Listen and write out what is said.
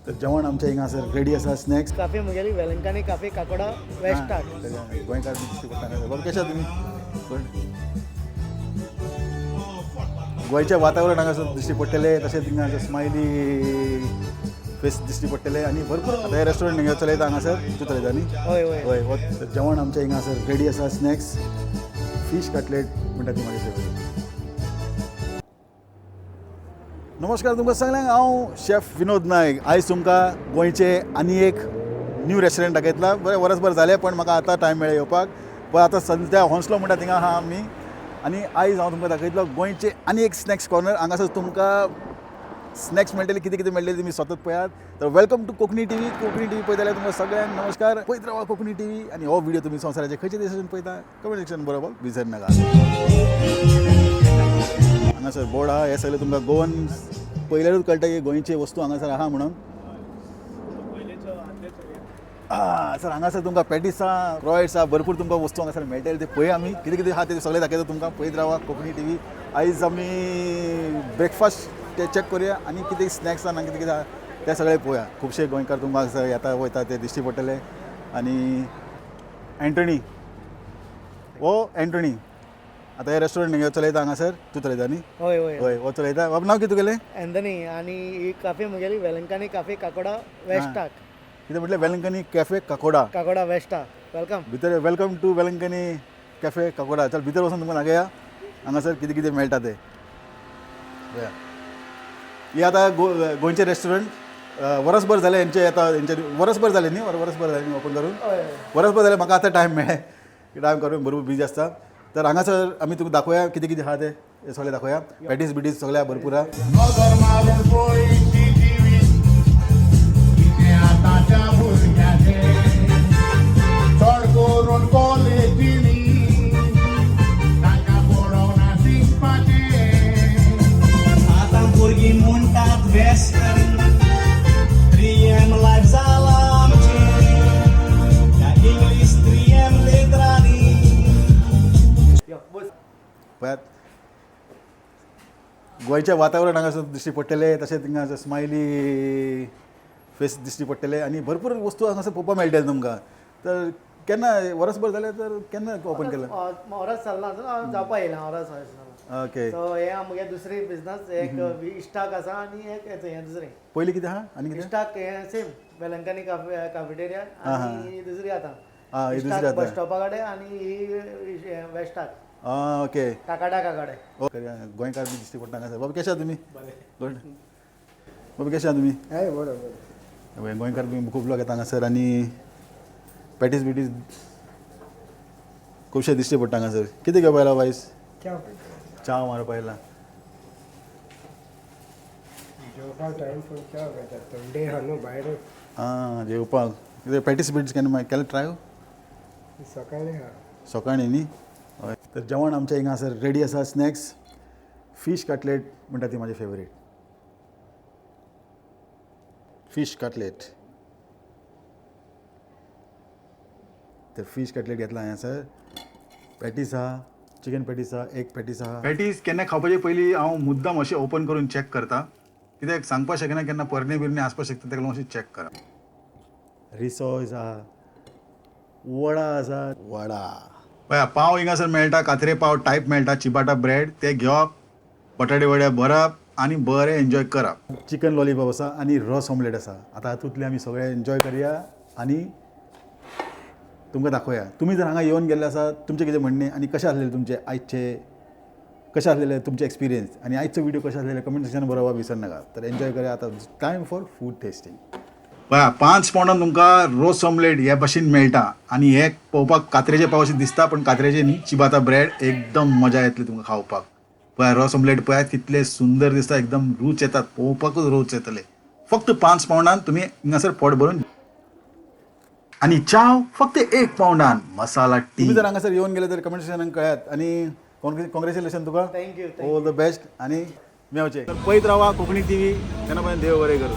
तर जेवण आमचें हिंगासर रेडी आसा. स्नॅक्स काफे म्हगेली वेलंकानी काफे काकोडा वेस्टाक. गोंयकार बी दिश्टी पडटा. बाबा कशें आसा तुमी? गोंयचें वातावरण हांगासर दिश्टी पडटलें, तशेंच थिंगा स्मायली फेस दिश्टी पडटले आनी भरपूर. आतां हें रेस्टॉरंट हिंगा चलयता हांगासर तूं चलयता न्ही? हय हय. हय. हो जेवण आमचें हिंगासर रेडी आसा. स्नॅक्स फीश कटलेट म्हणटा ती म्हाजी फेवरेट. नमस्कार तुमकां सगळ्यांक, हांव शेफ विनोद नायक. आयज तुमकां गोंयचे आनी एक न्यू रेस्टॉरंट दाखयतला. बरें वरसभर जालें पण म्हाका आतां टायम मेळ्ळो येवपाक. पण आतां सद्या होन्सलो म्हणटा थिंगा आहा आमी आनी आयज हांव तुमकां दाखयतलो गोंयचे आनी एक स्नॅक्स कॉर्नर. हांगासर तुमकां स्नॅक्स मेळटले, कितें कितें मेळटलें तुमी स्वताच पळयात. तर welcome to Konkani TV. Konkani TV पळयता जाल्यार तुमकां सगळ्यांक नमस्कार. पळयत रावा कोंकणी टीव्ही आनी हो व्हिडिओ तुमी संवसाराचे खंयच्या देशासून पळयता कमेंट सेक्शन बरोबर विसर नाका. हांगासर बोर्ड आहा, हे सगळे तुमकां गोवन पयल्यारूच कळटा की गोंयचे वस्तू हांगासर आहा म्हणून. सर हांगासर तुमकां पॅटीस आहा, रॉयड्स आहा, भरपूर तुमकां वस्तू हांगासर मेळटले. ते पळय आमी कितें कितें आहा ते सगळें दाखयता तुमकां. पळयत रावा कोंकणी टीव्ही. आयज आमी ब्रेकफास्ट ते चॅक करुया आनी कितें स्नॅक्स आहा ना कितें कितें आहा ते सगळें पळोवया. खुबशे गोंयकार तुमकां हांगासर येता वयता ते दिश्टी पडटले. आनी एंटनी, हो एंटनी आतां हें रेस्टॉरंट हिंगा चलयता हांगासर तूं चलयता न्ही? हय हय. हय, हो चलयता. बाब नांव कितें तुगेलें? एंथनी. आनी ही काफे म्हगेली वेलंकानी काफे काकोडा वेस्टाक. कितें म्हटलें? वेलंकनी कॅफे काकोडा. काकोडा वेस्टा, welcome. भितर welcome to Velankanni cafe Kakoda. चल भितर वचून तुमकां दाखया हांगासर कितें कितें मेळटा तें. पळया, ही आतां गोंयचें रेस्टॉरंट वरसभर जालें हेंचें. आतां हेंचें वरसभर जालें न्ही? वरसभर जालें न्ही ओपन करून? हय. वरसभर जालें. म्हाका आतां टायम मेळ्ळें, टायम करून बरोबर बिजी आसता. तर हांगासर आमी तुमकां दाखोवया कितें कितें आहा तें, हें सगळें दाखोवया. पॅटीस बिटीस सगळें भरपूर आहा. नदर मारून पळय ती टिवी, कितें आतांच्या भुरग्यांचें, चड करून कॉलेजींनी तांकां पडोना शिकपाचें. आतां भुरगीं म्हणटात वेस्टर्न 3M life जालां आमचें ह्या इंग्लीश 3M लेत्रांनी. यो बस. पळयात, गोंयचें वातावरण हांगासर दिश्टी पडटलें, तशेंच थिंगा स्मायली फेस दिश्टी पडटले आनी भरपूर वस्तू हांगासर पळोवपाक मेळटले तुमकां. तर केन्ना वरसभर जालें, तर केन्ना ओपन केलें? वरस चल्लां अजून, जावपा येयलां वरस जालां. ओके. सो हे म्हगे दुसरी बिजनस, एक इश्टाक आसा आनी एक हें दुसरें. पयलीं कितें आहा आनी कितें? इश्टाक हें सेम वेलंकानी काफे काफेटेरिया आनी दुसरी आतां आं, ही दुसरी इश्टाक आतां. बस स्टॉपा कडेन आनी ही वेस्टाक. आं, ओके. काकाडा काकडे. ओके. गोंयकार बी दिश्टी पडटा हांगासर. बाबा कशें आहा तुमी? गुड. बाबा कशें आहा तुमी? हय, बरोबर बरोबर. हय, गोंयकार बी खूब लोक येता हांगासर आनी पॅटीस बिटीस खुबशे दिश्टी पडटा हांगासर. कितें घेवपा आयला बायस? च्या पिता. च्या मारपा आयला. जेवपाक टायम पूण च्या पिता, थंडी आहा न्हू भायर. आं, जेवपाक कितें? पॅटीस बिटीस केन्ना केन्ना ट्राय? सकाळीं आहा. सकाळीं न्ही? हय. तर जेवण आमचें हिंगासर रेडी आसा. स्नॅक्स फीश कटलेट म्हणटा ती म्हाजी फेवरेट फीश कटलेट. तर फीश कटलेट घेतला हांगासर. पॅटीस आहा, चिकन पॅटीस आहा, एग पॅटीस आहा. पॅटीस केन्ना खावपाचे पयलीं हांव मुद्दाम अशें ओपन करून चॅक करता, कित्याक सांगपाक शकना केन्ना पोरणे बिरणे आसपाक शकता, ताका लागून अशें चॅक करप. रिसोयस आहा, वडा आसा, वडा. पळया, पाव हिंगासर मेळटा, कात्रे पाव टायप मेळटा, चिबाटा ब्रेड ते घेवप, बटाटे वडे भरप आनी बरें एन्जॉय करप. चिकन लॉलीपॉप आसा आनी रस ऑमलेट आसा. आतां हातूंतले आमी सगळे एन्जॉय करया आनी तुमकां दाखोवया. तुमी जर हांगा येवन गेल्ले आसा, तुमचें कितें म्हणणें आनी कशें आसलेलें तुमचें आयचे, कशें आसलेलें तुमचें एक्सपिरियन्स आनी आयचो व्हिडिओ कशें आसलेलें कमेंट सेक्शन बरोवपाक विसर नाका. तर एन्जॉय करया. आतां टायम फॉर फूड टेस्टींग. पळया, 5 पावंडान तुमकां रोस ऑमलेट हे भाशेन मेळटा आनी हे पळोवपाक कात्रेचे पाव अशें दिसता पण कात्रेचे न्ही, चिबाता ब्रेड. एकदम मजा येतली तुमकां खावपाक. पळया, रस ऑमलेट पळयात कितले सुंदर दिसता, एकदम रूच येतात, पळोवपाकूच रूच येतले. फक्त 5 पावंडान तुमी हिंगासर पोट भरून आनी च्याव फक्त 1 पावंडान मसाला टी. तुम्ही जर हांगासर येवन गेले तर कमेंट सेक्शनान कळयात आनी कॉंग्रेच्युलेशन तुका. Thank you. All the best आनी मेवचे. तर पळयत रावा कोंकणी टीव्ही. तेन्ना पर्यंत देव बरें करूं.